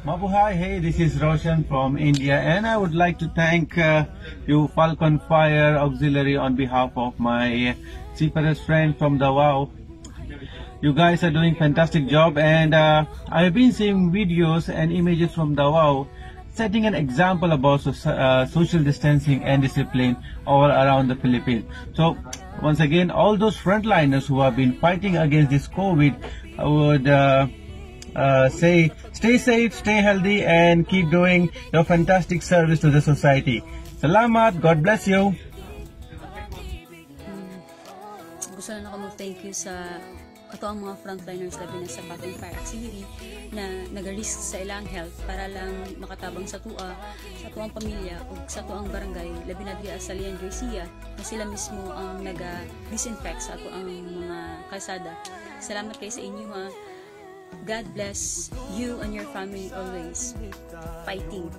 Mabuhay, hey, this is Roshan from India, and I would like to thank you, Falcon Fire Auxiliary, on behalf of my seafarers friend from Davao. You guys are doing fantastic job, and I've been seeing videos and images from Davao setting an example about social distancing and discipline all around the Philippines. So, once again, all those frontliners who have been fighting against this COVID, I would say stay safe, stay healthy, and keep doing your fantastic service to the society. Salamat. God bless you. Gusto na ako mag-thank you sa atoang mga frontliners, labi na sa Falcon Fire Auxiliary, na naga-risk sa ilang health para lang makatabang sa atoa, sa atoang pamilya ug sa atoang barangay, labi na diri sa Leon Garcia na sila mismo ang naga-disinfect sa atoang mga kalsada. Salamat kay sa inyo ha. God bless you and your family always. Fighting.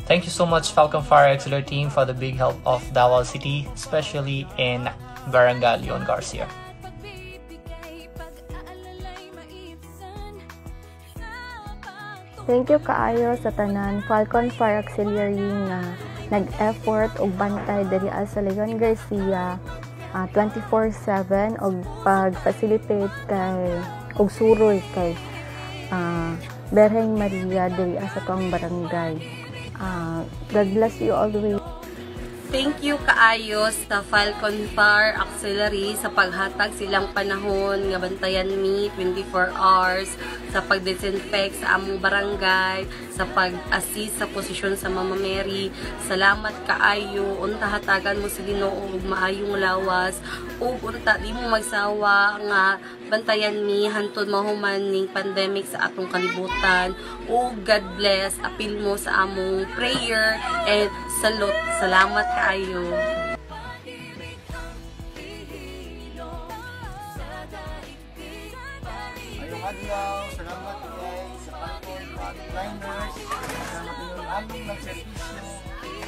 Thank you so much, Falcon Fire Auxiliary team, for the big help of Davao City, especially in Barangay Leon Garcia. Pag-aalala'y maibsan. Thank you kaayo sa tanan Falcon Fire Auxiliary nga nag-effort og bantay diri sa Leon Garcia 24/7 og pag-facilitate kay og suroy kay Berheng Maria diri sa atoang barangay. God bless you always. Thank you kaayo sa Falcon Fire Auxiliary sa paghatag silang panahon nga bantayan mi 24 hours, sa pag-disinfect sa among barangay, sa pag-assist sa posisyon sa Mama Mary. Salamat kaayo. Unta hatagan mo sa Ginoo og maayong lawas ug unta di mo magsawa nga bantayan mi hantod mahuman ning pandemic sa atong kalibutan. Ug God bless, apil mo sa among prayer and salute. Salamat kaayo. Maayong adlaw, salamat guys sa Falcon Frontliners, sa matinul-anong nagserbisyo,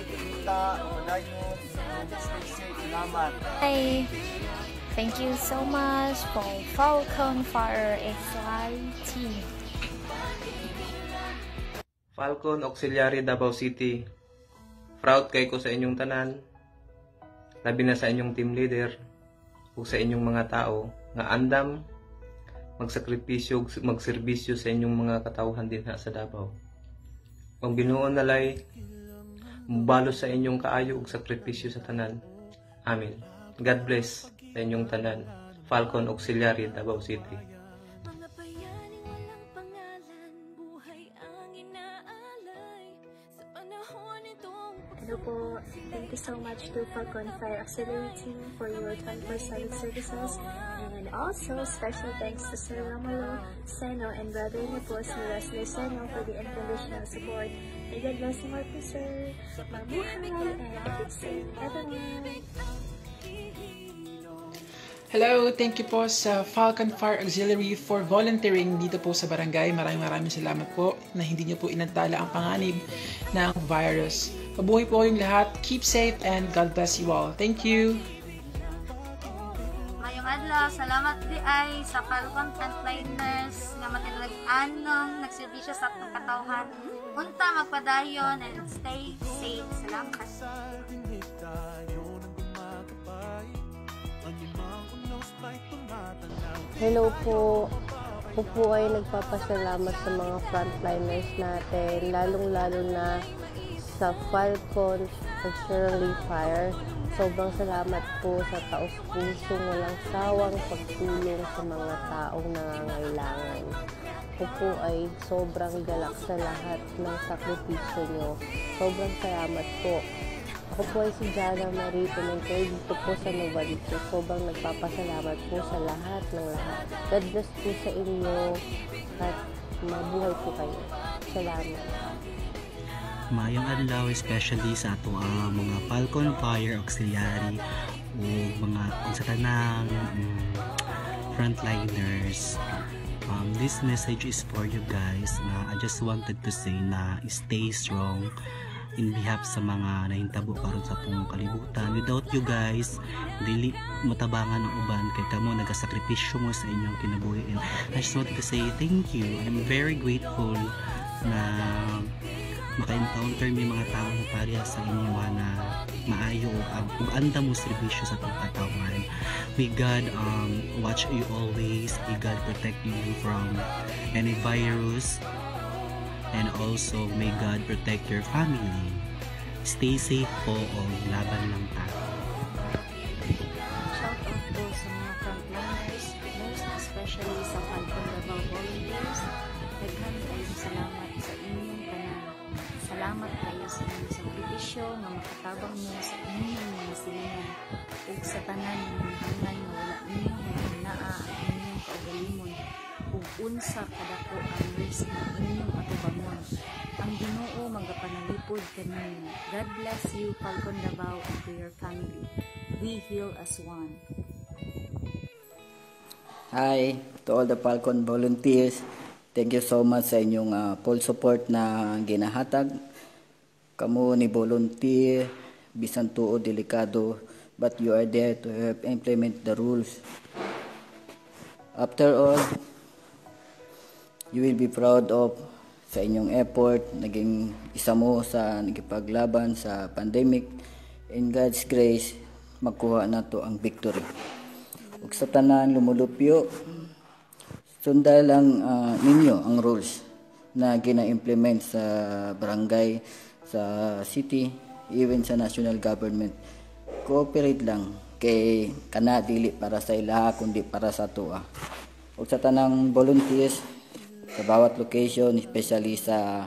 kita, padayon, stay safe, salamat. Hi! Thank you so much for Falcon Fire Auxiliary team. Falcon Auxiliary Davao City. Proud kay ko sa inyong tanan, labi na sa inyong team leader ug sa inyong mga tao nga andam magsakripisyo ug magserbisyo sa inyong mga katawhan dinha sa Davao. Ang Ginoo nalay mubalo sa inyong kaayo ug sakripisyo sa tanan. Amen. God bless sa inyong tanan. Falcon Auxiliary Davao City. Mga bayaning walang pangalan, buhay ang inaalay sa panahon nitong Hello po. Thank you so much to Falcon Fire Auxiliary team for your 24/7 services. And also, special thanks to Sir Romulo Seno and brother niyo po, Sir Wesley Seno, for the unconditional support. May God bless you more po, sir. Mabuhay and keep safe, everyone. Hello, thank you po sa Falcon Fire Auxiliary for volunteering dito po sa barangay. Maraming maraming salamat po na hindi niyo po inantala ang panganib ng virus. Mabuhay po kayong lahat. Keep safe and God bless you all. Thank you. Maayong adlaw, salamat di ay sa Falcon Frontliners nga matinag-anong nagserbisyo sa atong katawhan. Unta magpadayon and stay safe. Salamat. Hello po. Ako po ay nagpapasalamat sa mga frontliners natin, lalong-lalo na sa Falcon Auxiliary Fire. Sobrang salamat po sa taos-pusong walang sawang pagtulong sa mga taong nangangailangan. Ako po ay sobrang galak sa lahat ng sakripisyo nyo. Sobrang salamat po. Ako po ay si Jana Marie Pimentel dito po sa Novaliches. Sobrang nagpapasalamat po sa lahat ng lahat. God bless po sa inyo at mabuhay po kayo. Salamat. Maayong adlaw, especially sa ato ang mga Falcon Fire Auxiliary o mga ug sa tanang frontliners. This message is for you guys na I just wanted to say na stay strong. in behalf sa mga nahintabo karon sa atong kalibutan. Without you guys, dili matabangan ang uban kay kamo nagasakripisyo mo sa inyong kinabuhi, and I just wanted to say thank you. I'm very grateful na maka-encounter mi mga tao na pareha sa inyo na maayo ug andam mo serbisyo sa atong katawhan. May God watch you always. May God protect you from any virus and also may God protect your family. Stay safe po o laban lang ta. Shout out po sa mga frontliners, most especially sa Falcon Davao Volunteers. Daghan kayo salamat sa inyong tanan. Salamat kayo sa inyong sakripisyo nga makatabang mo sa inyong mga silingan ug sa tanan nga kinahanglan nga wala ninyo naa ang inyong kaugalingon ug unsa kadako ang risk nga inyong atubangon. Ang Ginoo magapanalipod kaninyo. God bless you, Falcon Davao, and to your family. We heal as one. Hi to all the Falcon volunteers. Thank you so much sa inyong full support na ginahatag. Kamo ni volunteer, bisan tuo delikado, but you are there to help implement the rules. After all, you will be proud of sa inyong effort, naging isa mo sa nagipaglaban sa pandemic. In God's grace, makuha nato ang victory. Ug sa tanan lumulupyo, sundan lang ninyo ang rules na gina-implement sa barangay, sa city, even sa national government. Cooperate lang kay kana dili para sa ilaha kundi para sa atoa. Ug sa tanang volunteers sa bawat location, especially sa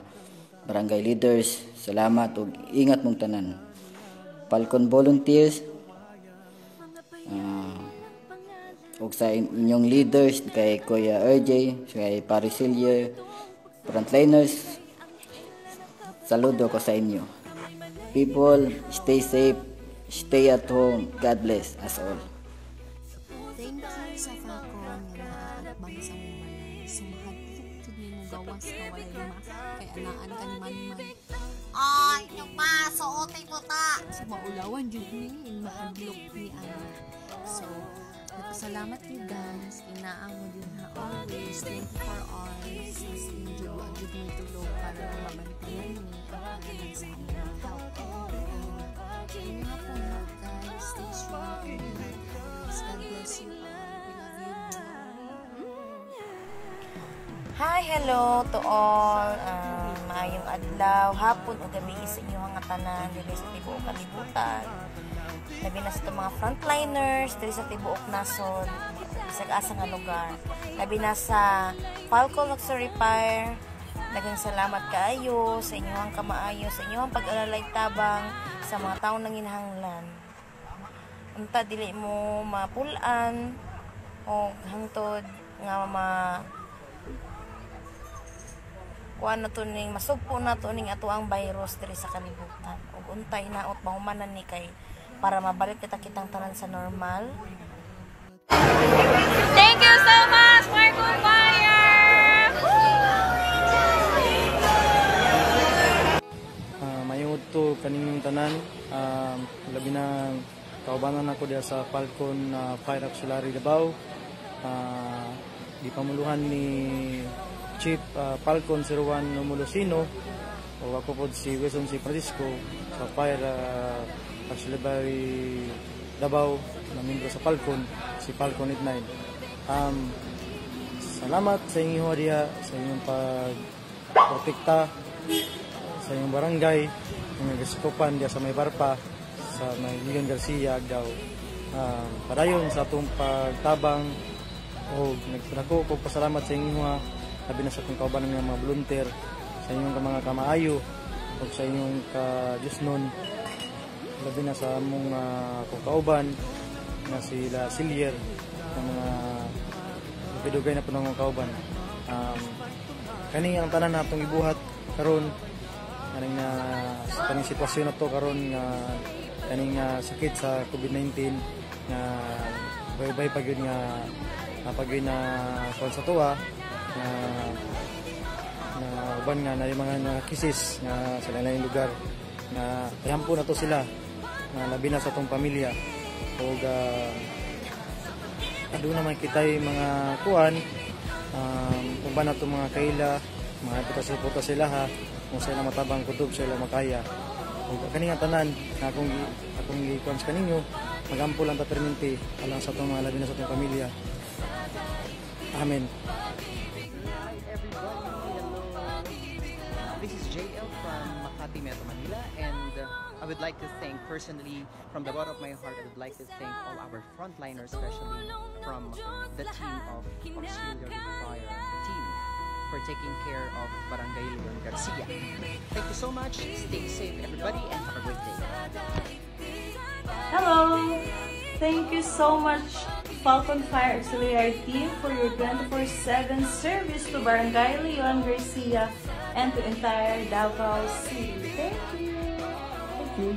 barangay leaders, salamat ug ingat mong tanan. Falcon volunteers, ug sa inyong leaders kay Kuya RJ, kay Paris Sillier, frontliners, saludo ko sa inyo. People, stay safe, stay at home. God bless us all. Thank you sa Falcon nga naatbang sa mong balay. So mahadlok jud mi mo gawas nga walay mask kay anaan ka ni Manman. Ay, nagpasuotin mo ta. So maulawan jud ni, mahadlok ni ana. So nagpasalamat you guys, inaa mo din ha always 24 hours, as in jud wa jud mo tulog para lang mabantayan mi ang para lang sa among health. And yun nga po health, guys. Stay strong and ingat always. God bless you all. We love you more. Hi, hello to all. Maayong adlaw, hapon o gabi sa inyong nga tanan diri sa tibuok kalibutan. Labi na sa itong mga frontliners diri sa tibuok nasod, bisag asa nga lugar. Labi na sa Falcon Auxiliary Fire, daghang salamat kaayo sa inyong kamaayo, sa inyong pag-alalay tabang sa mga taong nanginahanglan. Unta dili mo mapulan o hangtod nga ma kuan na to ning masugpo na to ning ato ang virus diri sa kalibutan ug unta hinaot mahumanan ni kay para mabalik kita kitang tanan sa normal. Thank you so much, Falcon Fire! Mayong udto kaninyong tanan, labi na kaubanan ako diha sa Falcon Fire Auxiliary Davao, gipamuluhan ni Chief Falcon 01 Romulosino o ako pod si Wilson C. Francisco sa Fire Auxiliary Davao na miyembro sa Falcon, si Falcon 89. Salamat sa inyong diha, sa inyong pagprotekta sa inyong barangay, mga gasikupan diha sa may Barpa, sa may Leon Garcia, Agdao. Padayon sa atong pagtabang o nagpadako ko pasalamat sa inyong, labi na sa atong kauban ng mga volunteer, sa inyong mga kamaayo o sa inyong ka-Diyosnon, labi na sa among kauban na sila Silier ng mga dugay na po ng kauban. Kani ang tanan natong ibuhat karon kaning na sa kaning sitwasyon na to karon nga kaning sakit sa COVID-19 nga baybay pa gyud nga napagyoy na kuan sa tuwa nga na uban nga na yung mga cases nga sa lain lugar. Nga ihampo na to sila nga labi na sa atong pamilya ug aduna man kitay mga kuan uban na mga kaila, mga puta sila ha, kung sila matabang kutob sila makaya. Ug kani nga tanan nga akong gikuan sa kaninyo, magampo lang ta perminti alang sa atong mga, labi na sa atong pamilya. Amen. Hi everybody, hello. This is JL from Makati, Metro Manila, and I would like to thank personally, from the bottom of my heart, I would like to thank all our frontliners, especially from the team of Auxiliary Fire team, for taking care of Barangay Leon Garcia. Thank you so much. Stay safe, everybody, and have a great day. Hello! Thank you so much, Falcon Fire Auxiliary Team, for your 24/7 service to Barangay Leon Garcia and to entire Davao City. Thank you! Thank you.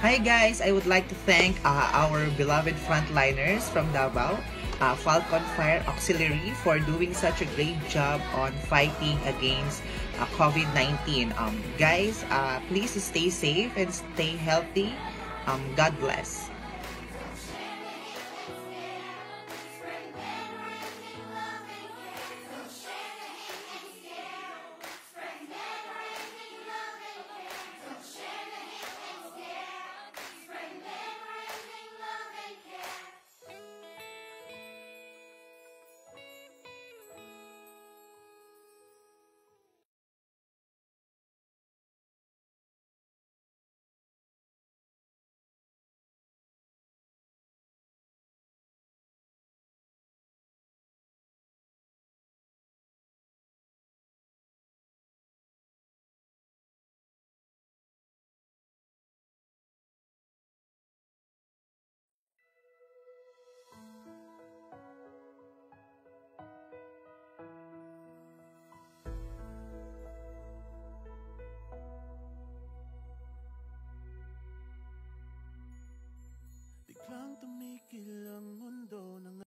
Hi guys, I would like to thank our beloved frontliners from Davao, Falcon Fire Auxiliary, for doing such a great job on fighting against COVID-19. Guys, please stay safe and stay healthy. God bless.